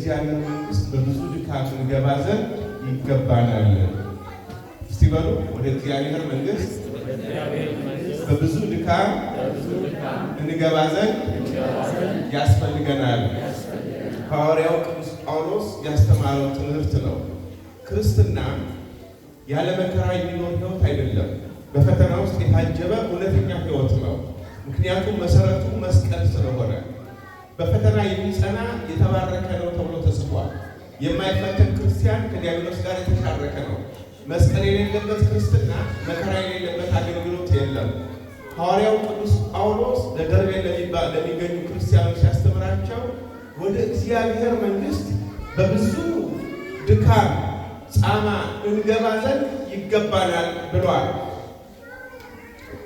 እግዚአብሔር መንግሥት በብዙ ድካም እንገባ ዘንድ ይገባናል። እስቲ በሉ፣ ወደ እግዚአብሔር መንግሥት በብዙ ድካም እንገባ ዘንድ ያስፈልገናል። ሐዋርያው ቅዱስ ጳውሎስ ያስተማረው ትምህርት ነው። ክርስትና ያለ መከራ የሚኖር ሕይወት አይደለም። በፈተና ውስጥ የታጀበ እውነተኛ ሕይወት ነው። ምክንያቱም መሰረቱ መስቀል ስለሆነ በፈተና የሚጸና የተባረከ ነው ተብሎ ተጽፏል። የማይፈተን ክርስቲያን ከዲያብሎስ ጋር የተሻረከ ነው። መስቀል የሌለበት ክርስትና፣ መከራ የሌለበት አገልግሎት የለም። ሐዋርያው ቅዱስ ጳውሎስ ለደርቤ ለሚገኙ ክርስቲያኖች ሲያስተምራቸው ወደ እግዚአብሔር መንግሥት በብዙ ድካም ጻማ እንገባ ዘንድ ይገባናል ብሏል።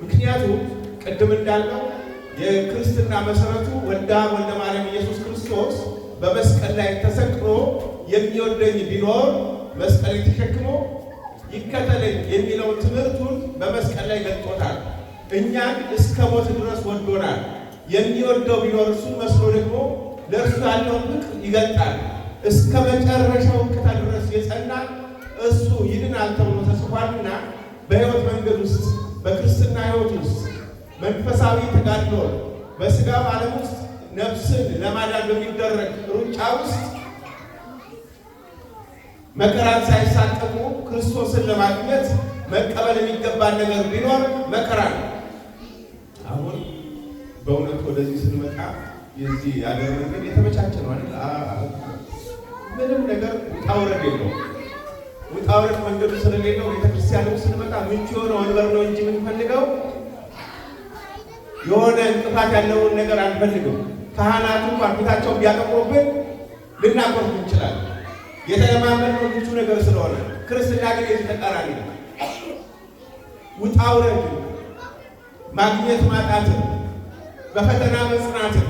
ምክንያቱም ቅድም እንዳልነው የክርስትና መሰረቱ ወልደ ወልደ ማርያም ኢየሱስ ክርስቶስ በመስቀል ላይ ተሰቅሎ የሚወደኝ ቢኖር መስቀል ተሸክሞ ይከተለኝ የሚለውን ትምህርቱን በመስቀል ላይ ገልጦታል። እኛን እስከ ሞት ድረስ ወዶናል። የሚወደው ቢኖር እርሱን መስሎ ደግሞ ለእርሱ ያለውን ፍቅር ይገልጣል። እስከ መጨረሻው እቅታ ድረስ የጸና እሱ ይድናል ተብሎ ተጽፏልና በሕይወት መንገድ ውስጥ፣ በክርስትና ሕይወት ውስጥ መንፈሳዊ ተጋድሎ፣ በስጋው ዓለም ውስጥ ነፍስን ለማዳን በሚደረግ ሩጫ ውስጥ መከራን ሳይሳቀቁ ክርስቶስን ለማግኘት መቀበል የሚገባን ነገር ቢኖር መከራ ነው። አሁን በእውነቱ ወደዚህ ስንመጣ የዚህ የአገር መንገድ የተመቻቸ ነው አይደል? ምንም ነገር ውጣ ውረድ የለውም። ውጣ ውረድ መንገዱ ስለሌለው ቤተክርስቲያንም ስንመጣ ምቹ የሆነ ወንበር ነው እንጂ የምንፈልገው የሆነ እንቅፋት ያለውን ነገር አንፈልግም። ካህናቱ እንኳን ፊታቸውን ቢያጠቁሩብን ልናኮርፍ እንችላለን። የተለማመድነው ምቹ ነገር ስለሆነ፣ ክርስትና ግን የዚህ ተቃራኒ ነው። ውጣ ውረድ፣ ማግኘት ማጣትን፣ በፈተና መጽናትን፣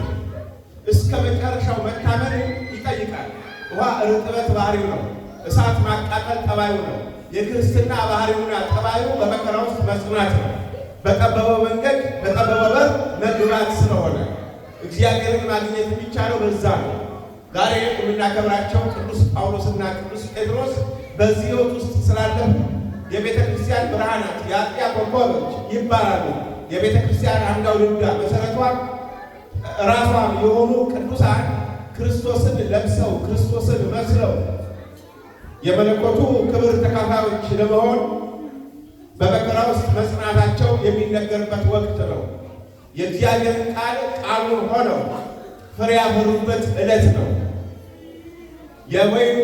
እስከ መጨረሻው መታመንን ይጠይቃል። ውሃ ርጥበት ባህሪው ነው። እሳት ማቃጠል ጠባዩ ነው። የክርስትና ባህሪውና ጠባዩ በመከራ ውስጥ መጽናት ነው። በጠበበው መንገድ በጠበበው በር መግባት ስለሆነ እግዚአብሔርን ማግኘት የሚቻለው በዛ ነው። ዛሬ የምናከብራቸው ቅዱስ ጳውሎስና ቅዱስ ጴጥሮስ በዚህ ሕይወት ውስጥ ስላለፉ የቤተ ክርስቲያን ብርሃናት፣ የአጥቢያ ኮከቦች ይባላሉ። የቤተ ክርስቲያን አምደ መሰረቷ ራሷም የሆኑ ቅዱሳን ክርስቶስን ለብሰው፣ ክርስቶስን መስለው የመለኮቱ ክብር ተካፋዮች ለመሆን በመከራ ውስጥ መጽናታቸው የሚነገርበት ወቅት ነው። የእግዚአብሔርን ቃል ቃሉን ሆነው ፍሬ ያፈሩበት ዕለት ነው። የወይኑ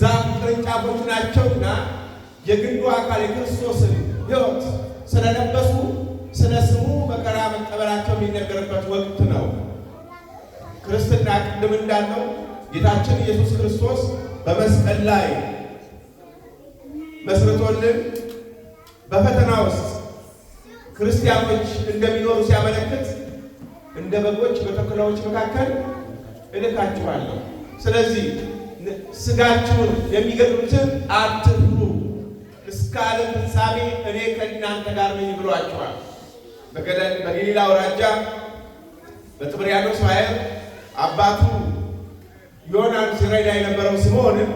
ዛፍ ቅርንጫፎች ናቸውና የግንዱ አካል የክርስቶስን ሕይወት ስለለበሱ ስለ ስሙ መከራ መቀበላቸው የሚነገርበት ወቅት ነው። ክርስትና ቅድም እንዳልነው ጌታችን ኢየሱስ ክርስቶስ በመስቀል ላይ መስርቶልን በፈተና ውስጥ ክርስቲያኖች እንደሚኖሩ ሲያመለክት እንደ በጎች በተኩላዎች መካከል እልካችኋለሁ። ስለዚህ ስጋችሁን የሚገድሉትን አትፍሩ፣ እስከ ዓለም ፍጻሜ እኔ ከእናንተ ጋር ነኝ ብሏቸዋል። በገሊላ አውራጃ በጥብርያዶስ ባሕር አባቱ ዮናን ሲረዳ የነበረው ስምዖንም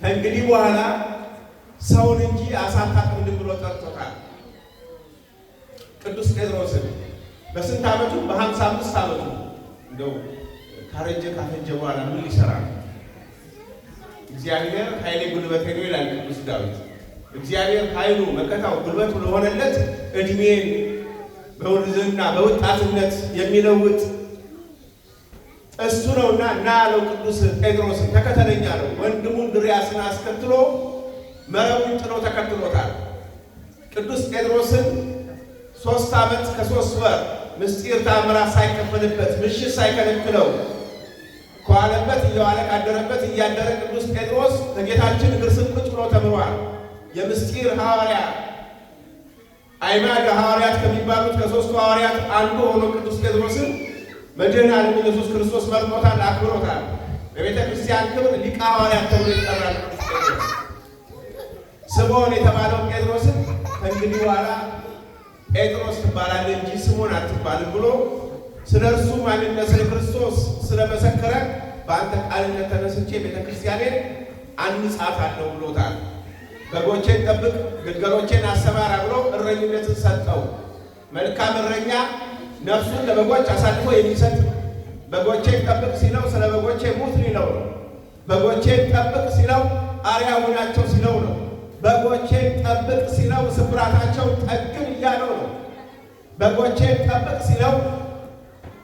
ከእንግዲህ በኋላ ሰውን እንጂ ዓሣ አታጠምድም ብሎ ጠርቶታል። ቅዱስ ጴጥሮስን በስንት ዓመቱ? በ55 ዓመቱ። እንደው ካረጀ ካፈጀ በኋላ ምን ሊሰራ ነው? እግዚአብሔር ኃይሌ ጉልበቴ ነው ይላል ቅዱስ ዳዊት። እግዚአብሔር ኃይሉ፣ መከታው፣ ጉልበቱ ለሆነለት እድሜን በውርዝና በወጣትነት የሚለውጥ እሱ ነውና ና አለው ቅዱስ ጴጥሮስን፣ ተከተለኝ አለው። ወንድሙን እንድርያስን አስከትሎ መረቡን ጥሎ ተከትሎታል። ቅዱስ ጴጥሮስን 3 ዓመት ከ3 ወር ምስጢር ተአምራት ሳይከፈልበት፣ ምሽት ሳይከለክለው፣ ከዋለበት እየዋለ ካደረበት እያደረ ቅዱስ ጴጥሮስ ከጌታችን እግር ስር ቁጭ ብሎ ተምሯል። የምስጢር ሐዋርያ፣ አዕማደ ሐዋርያት ከሚባሉት ከሦስቱ ሐዋርያት አንዱ ሆኖ ቅዱስ ጴጥሮስን መድኃኔ ዓለም ኢየሱስ ክርስቶስ መርጦታል፣ አክብሮታል። በቤተ ክርስቲያን ክብር ሊቀ ሐዋርያት ተብሎ ይጠራል ቅዱስ ጴጥሮስ። ስምዖን የተባለው ጴጥሮስን ከእንግዲህ በኋላ ጴጥሮስ ትባላለህ እንጂ ስምዖን አትባልም ብሎ ስለ እርሱ ማንነት፣ ስለ ክርስቶስ ስለመሰከረ በአንተ ቃልነት ተነስቼ ቤተክርስቲያኔን አንጻታለሁ ብሎታል። በጎቼን ጠብቅ፣ ግልገሎቼን አሰማራ ብሎ እረኝነትን ሰጠው። መልካም እረኛ ነፍሱን ለበጎች አሳልፎ የሚሰጥ፣ በጎቼን ጠብቅ ሲለው ስለ በጎቼ ሙት ሊለው ነው። በጎቼን ጠብቅ ሲለው አርአያ ሁናቸው ሲለው ነው። በጎቼን ጠብቅ ሲለው ስብራታቸው ጠግን እያለው ነው። በጎቼን ጠብቅ ሲለው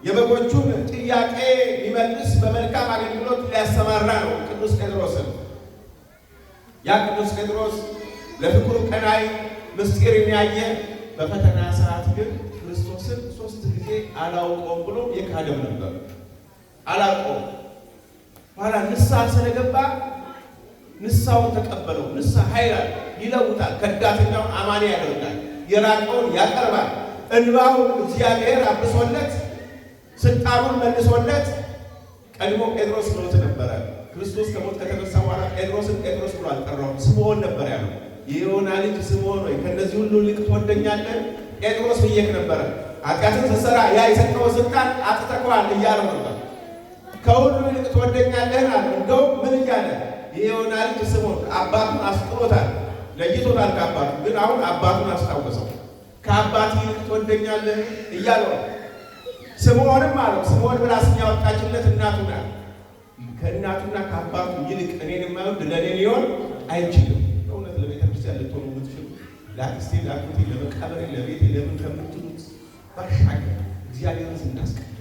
የበጎቹን ጥያቄ ሊመልስ በመልካም አገልግሎት ሊያሰማራ ነው ቅዱስ ጴጥሮስን። ያ ቅዱስ ጴጥሮስ ለፍቅሩ ቀናይ፣ ምስጢርን ያየ፣ በፈተና ሰዓት ግን ክርስቶስን 3 ጊዜ አላውቀውም ብሎ የካደም ነበር። አላውቀውም። ኋላ ንስሐ ስለገባ ንስሐውን ተቀበለው። ንስሐ ኃይል አለ፣ ይለውጣል። ከዳተኛውን አማኒ ያደርጋል፣ የራቀውን ያቀርባል። እንባውን እግዚአብሔር አብሶለት ስልጣኑን መልሶለት። ቀድሞ ጴጥሮስ ብሎት ነበረ። ክርስቶስ ከሞት ከተነሳ በኋላ ጴጥሮስን ጴጥሮስ ብሎ አልጠራውም፣ ስምዖን ነበር ያለው። የዮና ልጅ ስምዖን ሆይ ከእነዚህ ሁሉ ይልቅ ትወደኛለህ? ጴጥሮስ ብዬህ ነበረ። ኃጢአትን ስትሰራ ያ የሰጠኸውን ስልጣን አጥተኸዋል እያለው ነበር። ከሁሉ ይልቅ ትወደኛለህን አለ። እንደውም ምን እያለ? የዮና ልጅ ስምዖን። አባቱን አስጥሎታል፣ ለይቶታል ከአባቱ፣ ግን አሁን አባቱን አስታወሰው። ከአባት ይልቅ ትወደኛለህ እያለው ነው። ስምዖንም አለው። ስምዖን ብላ ስም ያወጣችለት እናቱ ናት። ከእናቱና ከአባቱ ይልቅ እኔን የማይወድ ለእኔ ሊሆን አይችልም። በእውነት ለቤተ ክርስቲያን ልትሆኑ የምትችሉ፣ ለአክስቴ፣ ለአጎቴ፣ ለመቃብሬ፣ ለቤቴ ለምን ከምትሉት ባሻገር እግዚአብሔርን ስናስቀድም፣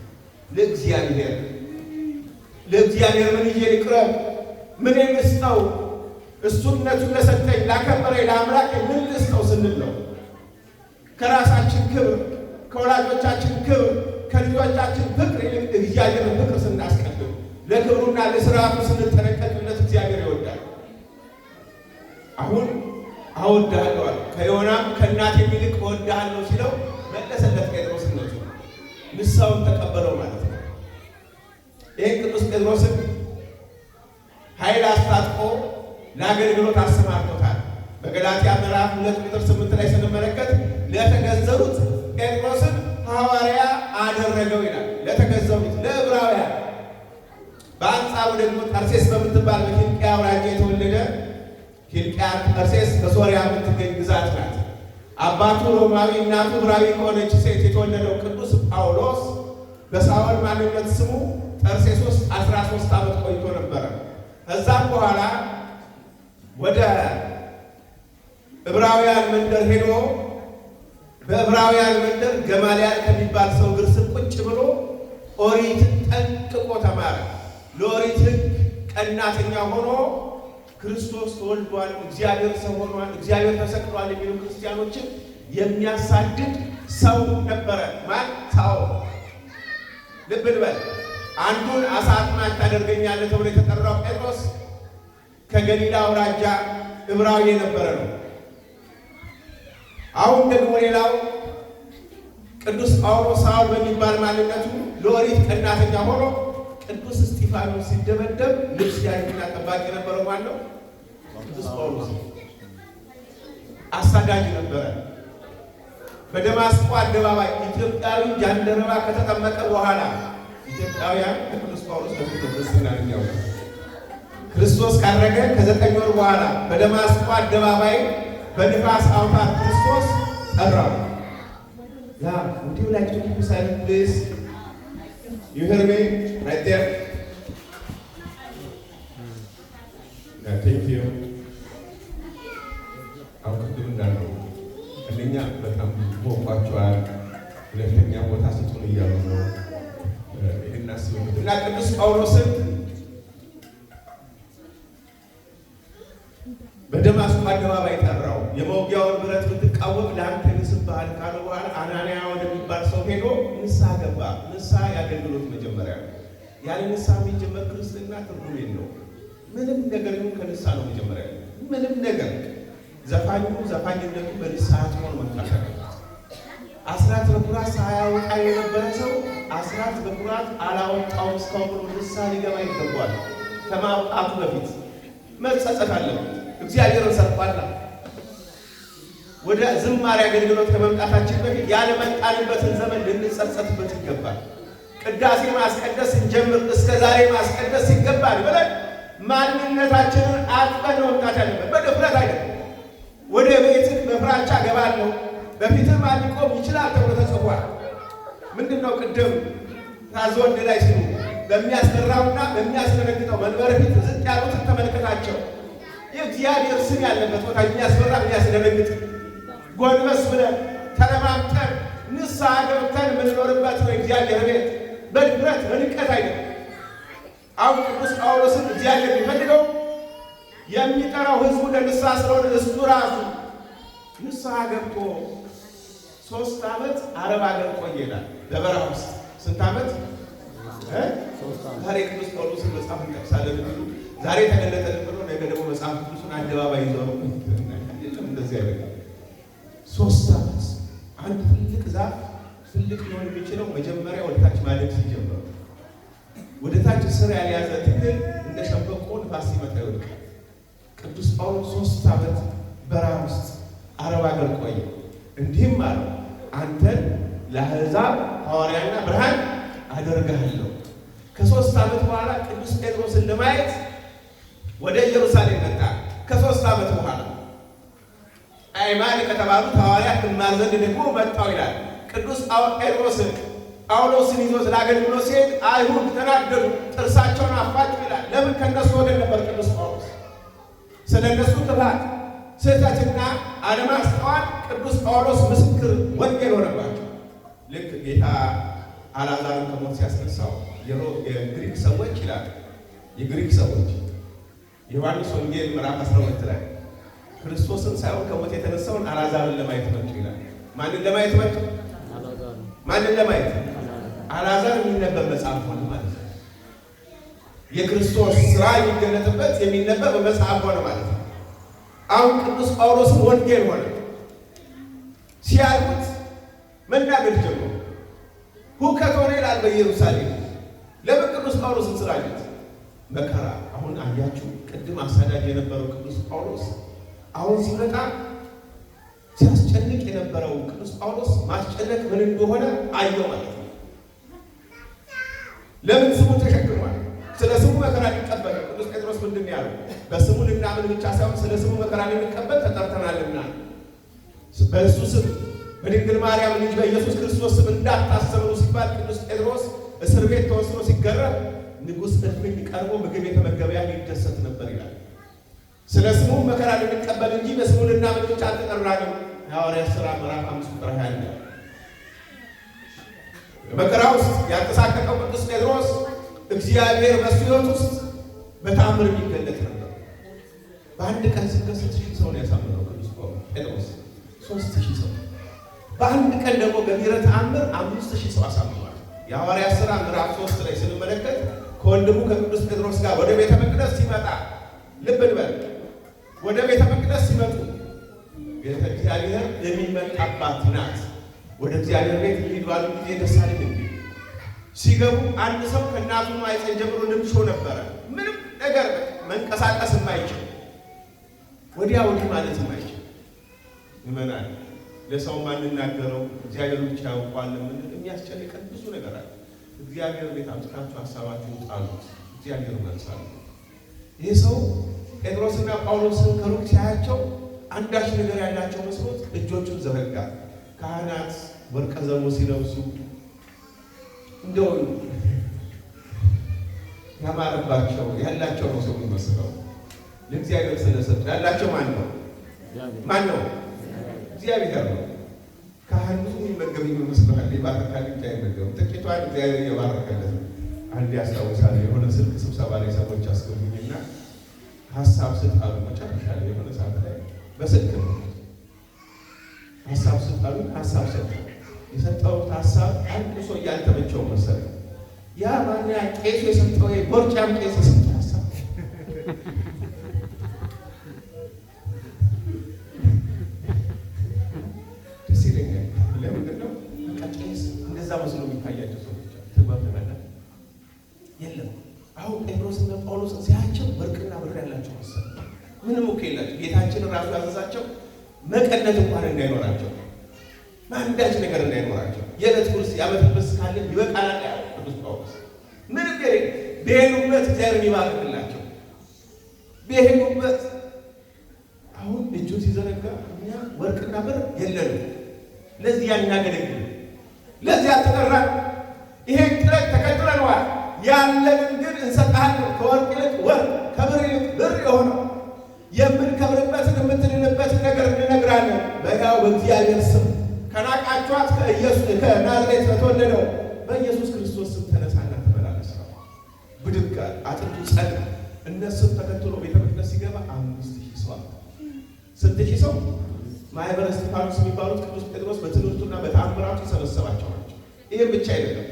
ለእግዚአብሔር ምን ይዤ ልቅረብ? ምን ልስጠው? እሱነቱን ለሰጠኝ፣ ላከበረኝ ለአምላኬ ምን ልስጠው ስንል ነው። ከራሳችን ክብር፣ ከወላጆቻችን ክብር፣ ከልጆቻችን ፍቅር ይልቅ እግዚአብሔርን ፍቅር ስናስቀድም፣ ለክብሩና ለስርዓቱ ስንጠነቀቅለት እግዚአብሔር ይወዳል። አሁን እወድሃለሁ አለ። ከዮናም ከእናቴ ይልቅ እወድሃለሁ ሲለው መለሰለት ጴጥሮስነቱ፣ ንስሐውን ተቀበለው ማለት ነው። ይህን ቅዱስ ጴጥሮስን ኃይል አስታጥቆ ለአገልግሎት አሰማርቶታል። በገላትያ ምዕራፍ 2 ቁጥር 8 ላይ ስንመለከት ለተገዘሩት ጴጥሮስን ሐዋርያ አደረገው ይላል። ለተገዘሩት ለዕብራውያን። በአንጻሩ ደግሞ ጠርሴስ በምትባል በኪልቅያ አውራጃ የተወለደ፣ ኪልቅያ ጠርሴስ በሶሪያ የምትገኝ ግዛት ናት። አባቱ ሮማዊ እናቱ ዕብራዊ ከሆነች ሴት የተወለደው ቅዱስ ጳውሎስ በሳውል ማንነት ስሙ ጠርሴስ ውስጥ 13 ዓመት ቆይቶ ነበረ። ከዛም በኋላ ወደ ዕብራውያን መንደር ሄዶ በዕብራውያን መንደር ገማልያል ከሚባል ሰው እግር ስር ቁጭ ብሎ ኦሪትን ጠንቅቆ ተማረ። ለኦሪት ሕግ ቀናተኛ ሆኖ ክርስቶስ ተወልዷል፣ እግዚአብሔር ሰው ሆኗል፣ እግዚአብሔር ተሰቅሏል የሚሉ ክርስቲያኖችን የሚያሳድድ ሰው ነበረ። ማን? ሳኦል። ልብ ልበል። አንዱን አሳ አጥማጅ ታደርገኛለህ ተብሎ የተጠራው ጴጥሮስ ከገሊላ አውራጃ ዕብራዊ የነበረ ነው። አሁን ደግሞ ሌላው ቅዱስ ጳውሎስ ሳውል በሚባል ማንነቱ ለኦሪት ቀናተኛ ሆኖ ቅዱስ እስጢፋኖስ ሲደበደብ ልብስ ያዥና ጠባቂ የነበረው ማን ነው? ቅዱስ ጳውሎስ። አሳዳጅ ነበረ። በደማስቆ አደባባይ ኢትዮጵያዊ ጃንደረባ ከተጠመቀ በኋላ፣ ኢትዮጵያውያን ከቅዱስ ጳውሎስ በፊት ነው ክርስትና የሚያውቁት። ክርስቶስ ካረገ ከ9 ወር በኋላ በደማስቆ አደባባይ በንፋስ አውታር ክርስቶስ ጠራው። Yeah, would you like to keep silent, please? You hear me right there? Yeah, thank you. አሁን ቅድም እንዳልነው አንደኛ በጣም ሞቋቸዋል፣ ሁለተኛ ቦታ ስጡን እያሉ ነው። ይህን አስቡበት እና ቅዱስ ጳውሎስን በደማስቆ አደባባይ ጠራው። የመውጊያውን ብረት ብትቃወም ለአንተ ይብስብሃል ካለው በኋላ አናንያ ወደሚባል ሰው ሄዶ ንስሐ ገባ። ንስሐ የአገልግሎት መጀመሪያ ነው። ያለ ንስሐ የሚጀመር ክርስትና ትርጉም የለውም። ምንም ነገር ይሁን ከንስሐ ነው መጀመሪያ። ምንም ነገር፣ ዘፋኙ ዘፋኝነቱ በንስሐ ትሆን መምጣት አለበት። አስራት በኩራት ሳያወጣ የነበረ ሰው አስራት በኩራት አላወጣውም እስካሁን ብሎ ንስሐ ሊገባ ይገባዋል። ከማውጣቱ በፊት መጸጸት አለበት። እግዚአብሔርን ሰርቋላ። ወደ ዝማሬ አገልግሎት ከመምጣታችን በፊት ያለመጣንበትን ዘመን ልንጸጸትበት ይገባል። ቅዳሴ ማስቀደስ ስንጀምር እስከ ዛሬ ማስቀደስ ሲገባል ብለን ማንነታችንን አጥበን ነው መምጣት ያለበት፣ በድፍረት አይደለም። ወደ ቤትህ በፍራቻ ገባለሁ በፊትህ ማን ሊቆም ይችላል ተብሎ ተጽፏል። ምንድን ነው ቅድም ታዞ ወንድ ላይ ሲሉ በሚያስፈራውና በሚያስደነግጠው መንበር ፊት ዝቅ ያሉትን ተመልከታቸው። የእግዚአብሔር ስም ያለበት ቦታ የሚያስፈራ የሚያስደነግጥ ጎንበስ ብለን ተለማምጠን ንስሐ ገብተን የምንኖርበት ነው እግዚአብሔር ቤት፣ በድፍረት በንቀት አይደለም። አሁን ቅዱስ ጳውሎስን እግዚአብሔር የሚፈልገው የሚጠራው ሕዝቡ ለንስሐ ስለሆነ እሱ ራሱ ንስሐ ገብቶ 3 ዓመት አረብ አገር ቆየ ይላል። በበረሃ ውስጥ ስንት ዓመት? ዛሬ ቅዱስ ጳውሎስን መጽሐፍ እንጠቅሳለን ብሉ ዛሬ ተገለጠልን ብሎ ነገ ደግሞ መጽሐፍ ቅዱስን አደባባይ ይዘው እንደዚህ አይደለም። 3 ዓመት አንድ ትልቅ ዛፍ ትልቅ ሊሆን የሚችለው መጀመሪያ ወደ ታች ማደግ ሲጀምር፣ ወደ ታች ስር ያልያዘ ትክል እንደ ሸምበቆ ንፋስ ሲመጣ ይወድቃል። ቅዱስ ጳውሎስ 3 ዓመት በረሃ ውስጥ አረብ አገር ቆየ። እንዲህም አለው፣ አንተን ለአሕዛብ ሐዋርያና ብርሃን አደርግሃለሁ። ከ3 ዓመት በኋላ ቅዱስ ጴጥሮስን ለማየት ወደ ኢየሩሳሌም መጣ። ከ3 ዓመት በኋላ አይማን ከተባሉት ሐዋርያት እማር ዘንድ ደግሞ መጣሁ ይላል። ቅዱስ ጴጥሮስን ጳውሎስን ይዞ ለአገልግሎት ሲሄድ አይሁድ ተናደዱ፣ ጥርሳቸውን አፋጩ ይላል። ለምን? ከእነሱ ወገን ነበር ቅዱስ ጳውሎስ። ስለ እነሱ ጥፋት ስህተትና አለማስተዋል ቅዱስ ጳውሎስ ምስክር ወንጌል ሆነባቸው። ልክ ጌታ አልዓዛርን ከሞት ሲያስነሳው የግሪክ ሰዎች ይላል፣ የግሪክ ሰዎች ዮሐንስ ወንጌል ምዕራፍ 12 ላይ ክርስቶስን ሳይሆን ከሞት የተነሳውን አልዓዛርን ለማየት መጡ ይላል። ማንን ለማየት መጡ? ማንን ለማየት? አልዓዛር የሚነበብ መጽሐፍ ሆነ ማለት ነው። የክርስቶስ ስራ የሚገለጥበት የሚነበብ መጽሐፍ ሆነ ማለት ነው። አሁን ቅዱስ ጳውሎስን ወንጌል ሆነ። ሲያዩት መናገር ጀመሩ። ሁከት ሆነ ይላል በኢየሩሳሌም። ለምን ቅዱስ ጳውሎስን ስላዩት? መከራ። አሁን አያችሁ፣ ቅድም አሳዳጅ የነበረው ቅዱስ ጳውሎስ አሁን ሲመጣ ሲያስጨንቅ የነበረው ቅዱስ ጳውሎስ ማስጨነቅ ምን እንደሆነ አየው ማለት ነው። ለምን ስሙ ተሸክሟል። ስለ ስሙ መከራ ሊቀበል ቅዱስ ጴጥሮስ ምንድን ነው ያለው? በስሙ ልናምን ብቻ ሳይሆን ስለ ስሙ መከራ ልንቀበል ተጠርተናልና በእሱ ስም በድንግል ማርያም ልጅ በኢየሱስ ክርስቶስ ስም እንዳታስተምሩ ሲባል ቅዱስ ጴጥሮስ እስር ቤት ተወስኖ ሲገረፍ ንጉሥ እልፍኝ ቀርቦ ምግብ የተመገበ ያህል ይደሰት ነበር ይላል። ስለ ስሙ መከራ ልንቀበል እንጂ በስሙ ልናምን ብቻ አልተጠራንም። የሐዋርያት ሥራ ምዕራፍ 5 ቁጥር 21። በመከራ ውስጥ ያልተሳቀቀው ቅዱስ ጴጥሮስ እግዚአብሔር በሱ ሕይወት ውስጥ በተአምር የሚገለጥ ነበር። በአንድ ቀን ስብከት 6,000 ሰው ነው ያሳመነው ቅዱስ ጴጥሮስ፣ 3,000 ሰው። በአንድ ቀን ደግሞ ገቢረ ተአምር 5,000 ሰው አሳምኗል። የሐዋርያት ሥራ ምዕራፍ 3 ላይ ስንመለከት ከወንድሙ ከቅዱስ ጴጥሮስ ጋር ወደ ቤተ መቅደስ ሲመጣ፣ ልብ እንበል፣ ወደ ቤተ መቅደስ ሲመጡ ቤተ እግዚአብሔር የሚመጣባት ናት። ወደ እግዚአብሔር ቤት እንሂድ ባሉ ጊዜ ደስ አለኝ እንዴ። ሲገቡ አንድ ሰው ከእናቱ ማኅፀን ጀምሮ ልምሾ ነበረ። ምንም ነገር መንቀሳቀስ የማይችል፣ ወዲያ ወዲህ ማለት የማይችል። ምዕመናን፣ ለሰው ማንናገረው እግዚአብሔር ብቻ ያውቀዋል የምንል የሚያስጨንቀን ብዙ ነገር አለ። እግዚአብሔር ቤት አምጥታችሁ ሀሳባችሁን ጣሉት፣ እግዚአብሔር መልሳሉ። ይህ ሰው ጴጥሮስና ጳውሎስን ከሩቅ ሲያያቸው አንዳች ነገር ያላቸው መስሎት እጆቹን ዘረጋ። ካህናት ወርቀ ዘቦ ሲለብሱ እንደው ያማረባቸው ያላቸው ነው ሰው የሚመስለው። ለእግዚአብሔር ስለሰጡ ያላቸው ማን ነው? ማን ነው? እግዚአብሔር ነው። ካህን ብዙ የሚመገብ ይመስለዋል። ይባርካል እንጂ አይመገብም። ጥቂቷን እግዚአብሔር እየባረከለት ነው። አንድ ያስታውሳል፣ የሆነ ስልክ ስብሰባ ላይ ሰዎች አስገቡኝና ሀሳብ ስጥ አሉ። መጨረሻ ላይ የሆነ ሰዓት ላይ በስልክ ነው ሀሳብ ስጥ አሉ። ሀሳብ ሰጡ። የሰጠሁት ሀሳብ አንድ ሰው እያልተመቸው መሰለኝ። ያ ማን ያ ቄሱ የሰጠው ቦርጫም ቄስ የሰጠው ሀሳብ ደስ ይለኛል። ለምንድን ነው? በቃ ቄስ እንደዛ መስሎ የሚታያቸው ሰዎች ትግባብተናል። የለም አሁን ጴጥሮስና ጳውሎስን ሲያቸው ወርቅና ብር ያላቸው መሰለኝ። ምንም እኮ የላቸው። ጌታችን ራሱ ያዘዛቸው መቀነት እንኳን እንዳይኖራቸው፣ አንዳች ነገር እንዳይኖራቸው፣ የዕለት ቁርስ የዓመት ልብስ ካለን ይበቃናል ያለው ቅዱስ ጳውሎስ። በሄዱበት እግዚአብሔር ይባርክላቸው። በሄዱበት አሁን እጁን ሲዘረጋ እኛ ወርቅና ብር የለንም፣ ለዚህ ያናገለግል፣ ለዚህ አልተጠራን። ይሄን ጥረት ተከትለነዋል። ያለንን ግን እንሰጥሃለን። ከወርቅ ይልቅ ወርቅ፣ ከብር ይልቅ ብር የሆነው የምንከብርበትን የምትድንበትን ነገር እንነግራለን። በሕያው በእግዚአብሔር ስም ከናቃችኋት ከናዝሬት በተወለደው በኢየሱስ ክርስቶስ ስም ተነሳና ተመላለስ። ብድግ አጥንቱ ጸና። እነሱን ተከትሎ ቤተ መቅደስ ሲገባ 5000 ሰው አለ። ስንት ሺህ ሰው? ማኅበረ እስጢፋኖስ የሚባሉት ቅዱስ ጴጥሮስ በትምህርቱና በተአምራቱ የሰበሰባቸው ናቸው። ይህም ብቻ አይደለም።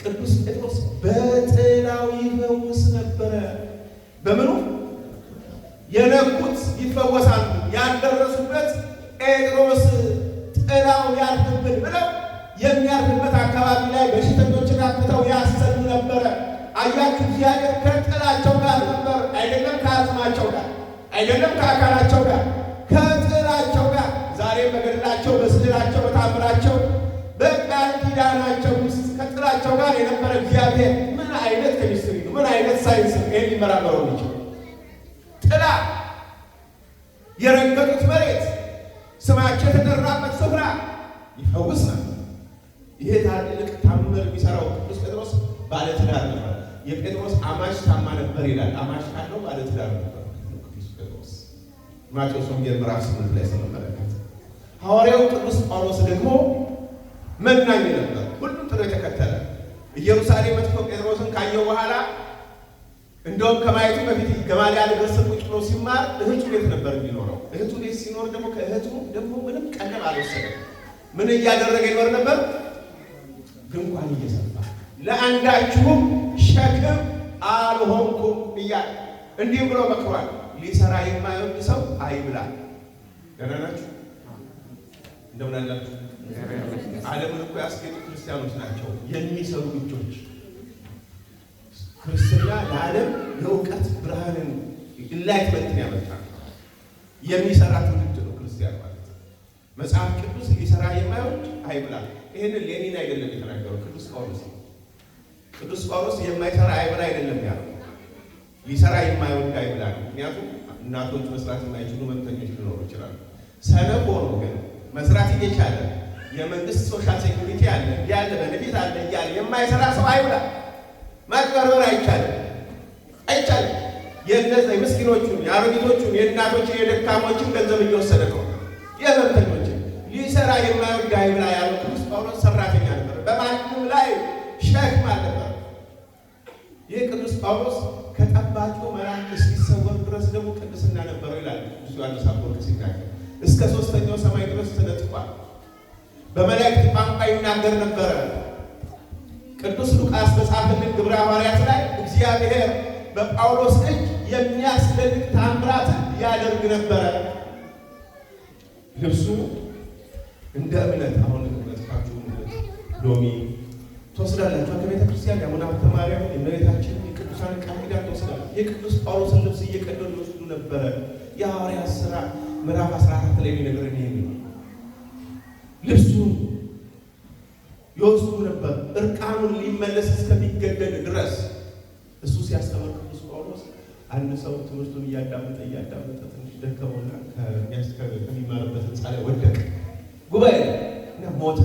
ቅዱስ ጴጥሮስ በጥላው ይፈውስ ነበረ። በምኑ የነኩት ይፈወሳሉ። ያልደረሱበት ጴጥሮስ ጥላው ያርፍብን ብለው የሚያርፍበት አካባቢ ላይ በሽተኞችን አምጥተው ያሰሉ ነበረ። አያችሁ፣ እግዚአብሔር ከጥላቸው ጋር ነበር። አይደለም ከአጽማቸው ጋር፣ አይደለም ከአካላቸው ጋር፣ ከጥላቸው ጋር። ዛሬ በገድላቸው፣ በስዕላቸው፣ በታምራቸው፣ በቃል ኪዳናቸው ውስጥ ከጥላቸው ጋር የነበረ እግዚአብሔር ምን አይነት ኬሚስትሪ ነው? ምን አይነት ሳይንስ ነው? ይሄን ሊመራመረው የሚችል ጥላ፣ የረገጡት መሬት፣ ስማቸው የተጠራበት ስፍራ ይፈውስ ነበር። ይሄ ታላቅ ታምር የሚሰራው ቅዱስ ጴጥሮስ ባለትዳር ነበር። የጴጥሮስ አማች ታማ ነበር ይላል። አማች ካለው ባለትዳር ነበር ቅዱስ ጴጥሮስ ማቴዎስ ወንጌል ምዕራፍ 8 ላይ ስንመለከት። ሐዋርያው ቅዱስ ጳውሎስ ደግሞ መናኝ ነበር። ሁሉም ጥሎ የተከተለ ኢየሩሳሌም መጥቶ ጴጥሮስን ካየው በኋላ እንደውም ከማየቱ በፊት ገማልያል እግር ስር ቁጭ ብሎ ሲማር እህቱ ቤት ነበር የሚኖረው። እህቱ ቤት ሲኖር ደግሞ ከእህቱ ደግሞ ምንም ቀለብ አልወሰደም። ምን እያደረገ ይኖር ነበር? ድንኳን እየሰፋ ለአንዳችሁም ሸክም አልሆንኩም እያለ እንዲህም ብሎ መክሯል። ሊሰራ የማይወድ ሰው አይብላ። ደህና ናችሁ? እንደምን አላችሁ? ዓለምን እኮ ያስጌጡ ክርስቲያኖች ናቸው የሚሰሩ እጆች። ክርስትና ለዓለም የእውቀት ብርሃንን enlightenment ን ያመጣ የሚሰራ ትውልድ ነው ክርስቲያን ማለት። መጽሐፍ ቅዱስ ሊሰራ የማይወድ አይብላ። ይህንን ሌኒን አይደለም የተናገረው፣ ቅዱስ ጳውሎስ ነው። ቅዱስ ጳውሎስ የማይሰራ አይብላ አይደለም ያለው፣ ሊሰራ የማይወድ አይብላ ነው። ምክንያቱም እናቶች መስራት የማይችሉ ህመምተኞች ሊኖሩ ይችላሉ። ሰነፍ ሆኖ ግን መስራት እየቻለ የመንግስት social security አለ እንዲህ ያለ benefit አለ እያለ የማይሰራ ሰው አይብላ። ማጭበርበር አይቻልም፣ አይቻልም። የእነዚህ የምስኪኖቹን፣ የአሮጊቶቹን፣ የእናቶችን፣ የደካሞችን ገንዘብ እየወሰደ ነው። የህመምተኞችን ሊሰራ የማይወድ አይብላ ያለው ቅዱስ ጳውሎስ ሰራተኛ ነበር። በማንም ላይ ሸክም አልነበረ። ይህ ቅዱስ ጳውሎስ ከጠባቂው መልአክ እስኪሰወር ድረስ ደግሞ ቅድስና ነበረው ይላል ቅዱስ ዮሐንስ አፈወርቅ ሲናገር። እስከ ሦስተኛው ሰማይ ድረስ ተነጥቋል። በመላእክት ቋንቋ ይናገር ነበረ። ቅዱስ ሉቃስ በጻፈልን ግብረ ሐዋርያት ላይ እግዚአብሔር በጳውሎስ እጅ የሚያስደንቅ ታምራትን ያደርግ ነበረ። ልብሱ እንደ እምነት አሁን እምነታችሁ ሎሚ ትወስዳላችሁ ከቤተ ክርስቲያን የአቡነ ሀብተ ማርያም የእመቤታችን የቅዱሳን ቃል ኪዳን ትወስዳላችሁ። የቅዱስ ጳውሎስን ልብስ እየቀደዱ ይወስዱ ነበረ። የሐዋርያት ሥራ ምዕራፍ 14 ላይ የሚነግረን ይሄን ነው። ልብሱን ይወስዱ ነበር እርቃኑን ሊመለስ እስከሚገደድ ድረስ። እሱ ሲያስተምር ቅዱስ ጳውሎስ አንድ ሰው ትምህርቱን እያዳመጠ እያዳመጠ ትንሽ ደከመውና ከሚማርበት ሕንፃ ላይ ወደቀ። ጉባኤ እና ሞተ።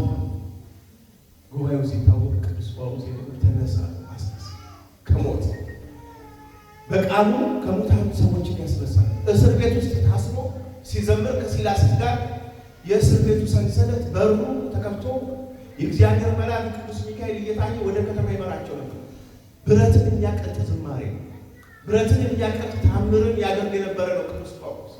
ጉባኤው ሲታወቅ ቅዱስ ጳውሎስ ተነሳ፣ አስነሳ ከሞት በቃሉ ከሙታን ሰዎችን ያስነሳል። እስር ቤት ውስጥ ታስሮ ሲዘምር ከሲላስ ጋር የእስር ቤቱ ሰንሰለት በሩ ተከፍቶ የእግዚአብሔር መልአክ ቅዱስ ሚካኤል እየታየ ወደ ከተማ ይመራቸው ነበር። ብረትን የሚያቀልጥ ዝማሬ ነው። ብረትን የሚያቀልጥ ታምርን ያደርግ የነበረ ነው ቅዱስ ጳውሎስ።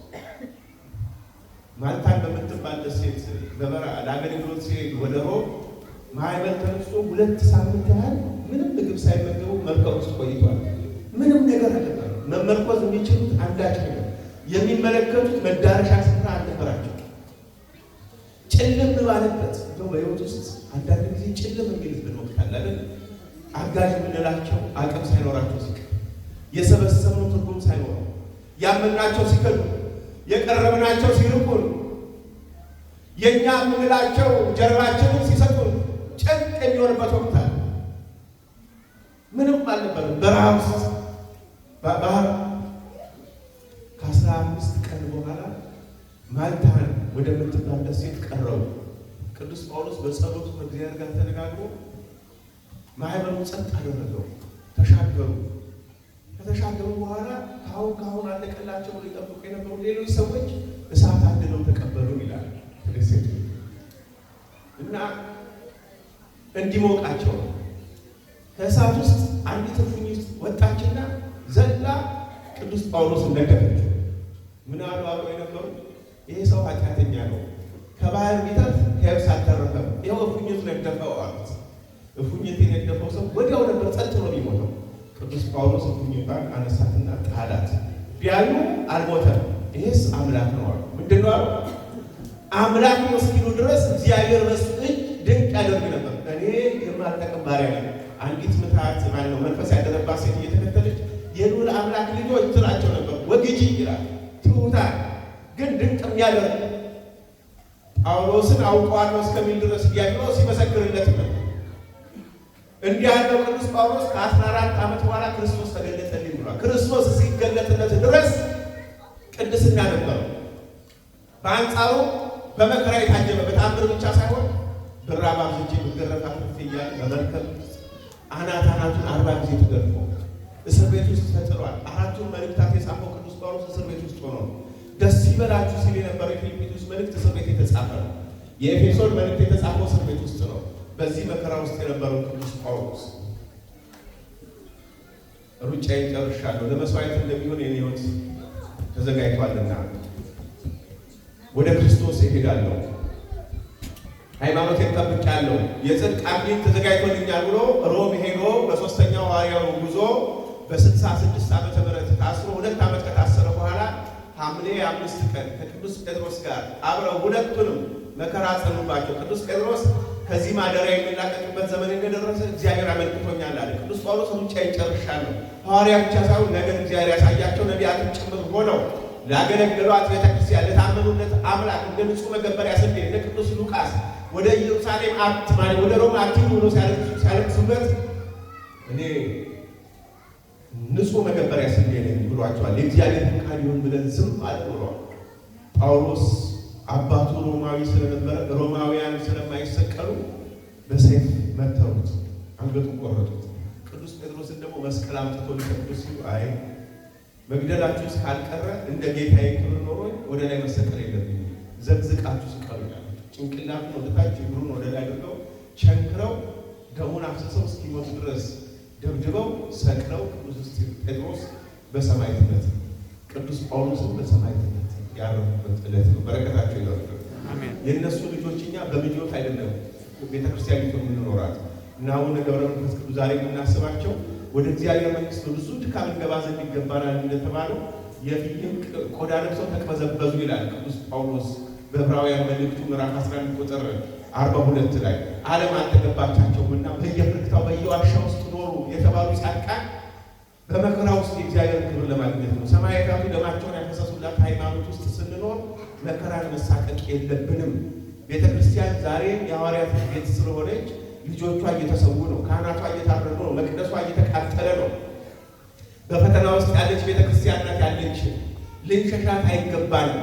ማልታን በምትባል ደሴት በበረሃ ለአገልግሎት ሲሄድ ወደ ሮም ማዕበል ተነስቶ 2 ሳምንት ያህል ምንም ምግብ ሳይመገቡ መርከብ ውስጥ ቆይቷል። ምንም ነገር አልነበረም። መመርኮዝ የሚችሉት አንዳች ነገር፣ የሚመለከቱት መዳረሻ ስፍራ አልነበራቸው። ጭልም ባለበት እንደው በሕይወት ውስጥ አንዳንድ ጊዜ ጭልም የሚልብን ወቅት አለ አይደል? አጋዥ የምንላቸው አቅም ሳይኖራቸው ሲቀር፣ የሰበሰብነው ትርጉም ሳይኖረው፣ ያመንናቸው ሲከዱ፣ የቀረብናቸው ሲርቁን፣ የእኛ የምንላቸው ጀርባችንን ሲሰጡን ጭንቅ የሚሆንበት ወቅት አለ። ምንም አልነበረም። በረሃ ውስጥ ባህር ከ15 ቀን በኋላ ማልታን ወደምትባል ደሴት ቀረቡ። ቅዱስ ጳውሎስ በጸሎቱ ከእግዚአብሔር ጋር ተነጋግሮ ማዕበሉን ጸጥ አደረገው። ተሻገሩ። ከተሻገሩ በኋላ ካሁን ካሁን አለቀላቸው ብሎ ይጠብቁ የነበሩ ሌሎች ሰዎች እሳት አንድደው ተቀበሉ ይላል ደሴቱ እና እንዲሞቃቸው ነው። ከእሳት ውስጥ አንዲት እፉኝት ወጣችና ዘላ ቅዱስ ጳውሎስን ነደፈችው። ምን አሉ አብረው የነበሩ? ይሄ ሰው ኃጢአተኛ ነው፣ ከባህር ቢተርፍ ከየብስ አልተረፈም፣ ይኸው እፉኝት ነደፈው አሉት። እፉኝት የነደፈው ሰው ወዲያው ነበር ጸጥ ብሎ የሚሞተው። ቅዱስ ጳውሎስ እፉኝቷን አነሳትና ጣላት። ቢያዩ አልሞተም። ይሄስ አምላክ ነው አሉ። ምንድን ነው አሉ? አምላክ ነው እስኪሉ ድረስ እግዚአብሔር በሱ እጅ ድንቅ ያደርግ ነበር። እኔ የማልጠቅም ባሪያ ነኝ። አንዲት ምትሃት ማለት ነው መንፈስ ያደረባት ሴት እየተከተለች የልዑል አምላክ ልጆች ትላቸው ነበር። ወግጂ ይላል ትሑታን ግን ድንቅ የሚያደርግ ጳውሎስን አውቀዋለሁ እስከሚል ድረስ ዲያብሎስ ይመሰክርለት ነበር። እንዲህ ያለው ቅዱስ ጳውሎስ ከ14 ዓመት በኋላ ክርስቶስ ተገለጠልኝ ብሏል። ክርስቶስ እስኪገለጥለት ድረስ ቅድስና ነበረው። በአንጻሩ በመከራ የታጀበ በተአምር ብቻ ሳይሆን ብራብ አብዝቼ ብገረፍ አትርፌ እያለ በመርከብ አናት አናቱን 40 ጊዜ ተገርፎ እስር ቤት ውስጥ ተጥሏል። አራቱን መልእክታት የጻፈው ቅዱስ ጳውሎስ እስር ቤት ውስጥ ሆኖ ነው። ደስ ይበላችሁ ሲል የነበረው የፊልጵስዩስ መልእክት እስር ቤት የተጻፈ ነው። የኤፌሶን መልእክት የተጻፈው እስር ቤት ውስጥ ነው። በዚህ መከራ ውስጥ የነበረው ቅዱስ ጳውሎስ ሩጫዬን ጨርሻለሁ፣ ለመስዋዕት እንደሚሆን የኔ ሕይወት ተዘጋጅቷልና ወደ ክርስቶስ እሄዳለሁ፣ ሃይማኖቴን ጠብቄአለሁ፣ የጽድቅ አክሊል ተዘጋጅቶልኛል ብሎ ሮም ሄዶ በሶስተኛው ሐዋርያዊ ጉዞ በ66 ዓመተ ምህረት ታስሮ 2 ዓመት ከታሰረ በኋላ ሐምሌ 5 ቀን ከቅዱስ ጴጥሮስ ጋር አብረው ሁለቱንም መከራ ጸኑባቸው። ቅዱስ ጴጥሮስ ከዚህ ማደሪያ የሚላቀቅበት ዘመን እንደደረሰ እግዚአብሔር አመልክቶኛል አለ። ቅዱስ ጳውሎስ ሩጫዬን ጨርሻለሁ፣ ሐዋርያ ብቻ ሳይሆን ነገር እግዚአብሔር ያሳያቸው ነቢያትም ጭምር ሆነው ላገለገሏት ቤተክርስቲያን ለታመኑለት አምላክ እንደ ንጹሕ መገበሪያ ስንዴ እንደ ቅዱስ ሉቃስ ወደ ኢየሩሳሌም አትማሪ ወደ ሮም አትሂዱ ብሎ ሲያለቅሱበት እኔ ንጹሕ መገበሪያ ስንዴ ነኝ ብሏቸዋል። የእግዚአብሔር ፈቃድ ይሁን ብለን ዝም አለ ብሏል። ጳውሎስ አባቱ ሮማዊ ስለነበረ ሮማውያን ስለማይሰቀሉ በሰይፍ መተሩት፣ አንገቱን ቆረጡት። ቅዱስ ጴጥሮስን ደግሞ መስቀል አምጥቶ ሊሰቅሉ ሲሉ አይ መግደላችሁ እስካልቀረ እንደ ጌታዬ ክብር ኖሮ ወደ ላይ መሰቀል የለብኝም፣ ዘቅዝቃችሁ ስቀሉ ያሉት። ጭንቅላቱን ወደ ታች እግሩን ወደ ላይ አድርገው ቸንክረው ደሙን አፍስሰው እስኪሞት ድረስ ደብድበው ሰቅለው ቅዱስ ጴጥሮስ በሰማዕትነት ቅዱስ ጳውሎስን በሰማዕትነት ያረፉበት ዕለት ነው። በረከታቸው ይደርብን። የእነሱ ልጆች እኛ በምኞት አይደለም ቤተክርስቲያኒቱ የምንኖራት እና አቡነ ገብረ መንፈስ ቅዱስ ዛሬ የምናስባቸው ወደ እግዚአብሔር መንግሥት በብዙ ድካም እንገባ ዘንድ ይገባናል እንደተባለው የፍየል ቆዳ ለብሰው ተቅበዘበዙ ይላል ቅዱስ ጳውሎስ በዕብራውያን መልእክቱ ምዕራፍ 11 ቁጥር 42 ላይ ዓለም አልተገባቻቸውምና በየፍርክታው በየዋሻ ውስጥ ኖሩ የተባሉ ጻድቃን በመከራ ውስጥ የእግዚአብሔር ክብር ለማግኘት ነው። ሰማዕታቱ ደማቸውን ያፈሰሱላት ሃይማኖት ውስጥ ስንኖር መከራን መሳቀቅ የለብንም። ቤተክርስቲያን ዛሬ የሐዋርያት ቤት ስለሆነች ልጆቿ እየተሰዉ ነው። ካህናቷ እየታረዱ ነው። መቅደሷ እየተቃጠለ ነው። በፈተና ውስጥ ያለች ቤተክርስቲያን ናት ያለች። ልንሸሻት አይገባንም።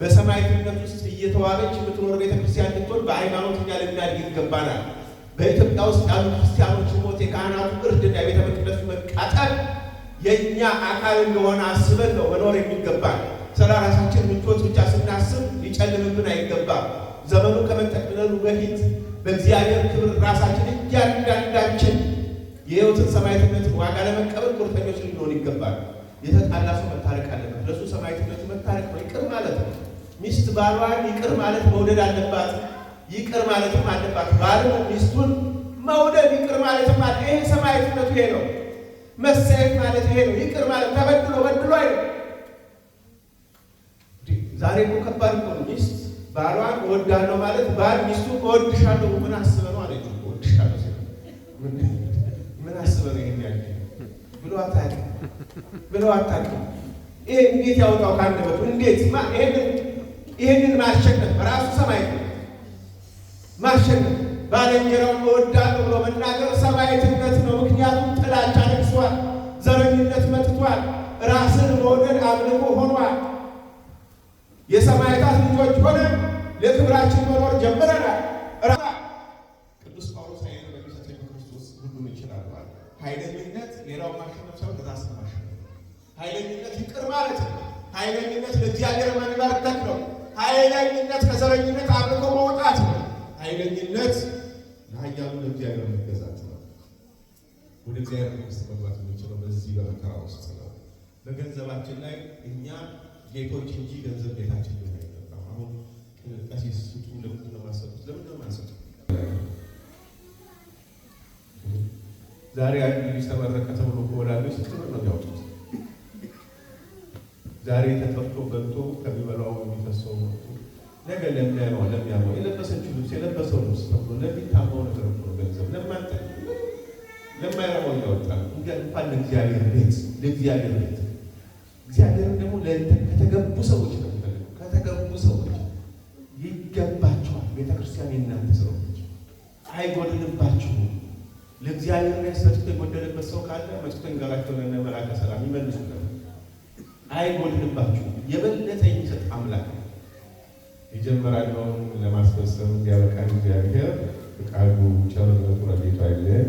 በሰማዕትነት ውስጥ እየተዋበች የምትኖር ቤተክርስቲያን እንድትሆን በሃይማኖት እኛ ልናድግ ይገባናል። በኢትዮጵያ ውስጥ ያሉ ክርስቲያኖች ሞት፣ የካህናቱ እርድና የቤተ መቅደሱ መቃጠል የእኛ አካል እንደሆነ አስበን ነው መኖር የሚገባን። ስለ ራሳችን ምቾት ብቻ ስናስብ ሊጨልምብን አይገባም። ዘመኑ ከመጠቅለሉ በፊት በእግዚአብሔር ክብር ራሳችን እያንዳንዳችን የሕይወትን ሰማዕትነትን ዋጋ ለመቀበል ቁርጠኞች ልንሆን ይገባል። የተጣላ ሰው መታረቅ አለበት። ለሱ ሰማዕትነቱ መታረቅ ነው፣ ይቅር ማለት ነው። ሚስት ባሏን ይቅር ማለት መውደድ አለባት፣ ይቅር ማለትም አለባት። ባልም ሚስቱን መውደድ ይቅር ማለትም አለ። ይሄ ሰማዕትነቱ ይሄ ነው። መሰየፍ ማለት ይሄ ነው። ይቅር ማለት ተበድሎ በድሎ አይደለም። ዛሬ እኮ ከባድ እኮ ነው። ሚስት ባሏን እወዳለሁ ማለት ባል ሚስቱን እወድሻለሁ ምን አስበህ ነው አለችው። እወድሻለሁ ሲል ምን አስበህ ነው ይሄን ያልከኝ ብሎ አታውቅም ብሎ አታውቅም። ይሄ እንዴት ያወጣው ካንደበቱ? እንዴት ይሄንን ማሸነፍ ራሱ ሰማዕትነት ማሸነፍ ባልንጀራውን እወዳለሁ ብሎ መናገር ሰማዕትነት ነው። ምክንያቱም ጥላ መውደድ አምልኮ ሆኗል። የሰማዕታት ልጆች ሆነን ለክብራችን መኖር ጀምረናል። ቅዱስ ጳውሎስ ኃይልን በሚሰጠኝ በክርስቶስ ሁሉን እችላለሁ አለ። ኃይለኝነት ሌላው ማሸነፍ ሳይሆን ራስን ማሸነፍ። ኃይለኝነት ይቅር ማለት ነው። ኃይለኝነት ለእግዚአብሔር መንበርከክ ነው። ኃይለኝነት ከዘረኝነት አምልኮ መውጣት ነው። ኃይለኝነት ለኃያሉ ለእግዚአብሔር መገዛት ነው። ወደ እግዚአብሔር መንግሥት መግባት የምንችለው በዚህ በመከራ ውስጥ ነው። በገንዘባችን ላይ እኛ ጌቶች እንጂ ገንዘብ ጌታችን ሊሆን አይገባም። አሁን ቀሲስ ስጡ፣ ለምንድን ነው የማትሰጡት? ለምንድን ነው የማንሰጡት? ዛሬ አንድ ልጅ ተመረቀ ተብሎ ከወላጆች ስንት ብር ነው የሚያወጡት? ዛሬ ተጠርቶ በልቶ ከሚበላው የሚፈሰው ነገ ለሚያየው ለሚያመው የለበሰችው ልብስ የለበሰው ልብስ ተብሎ ለሚታማው ነገር እኮ ነው ገንዘብ ለማንጠ ለማይረባው እያወጣ እንኳን ለእግዚአብሔር ቤት ለእግዚአብሔር ቤት እግዚአብሔርን ደግሞ ከተገቡ ሰዎች ነው የሚፈልገው። ከተገቡ ሰዎች ይገባቸዋል። ቤተክርስቲያን የእናንተ ስለሆነች አይጎድልባችሁም። ለእግዚአብሔር ላይ ሰጥቶ የጎደለበት ሰው ካለ መጥቶ ይንገራቸው፣ ለእነ መልአከ ሰላም ይመልሱለት። አይጎድልባችሁም። የበለጠ የሚሰጥ አምላክ ነው። የጀመራለውን ለማስፈጸም እንዲያበቃን እግዚአብሔር ፍቃዱ ቸርነቱ ረድኤቱ አይለየን።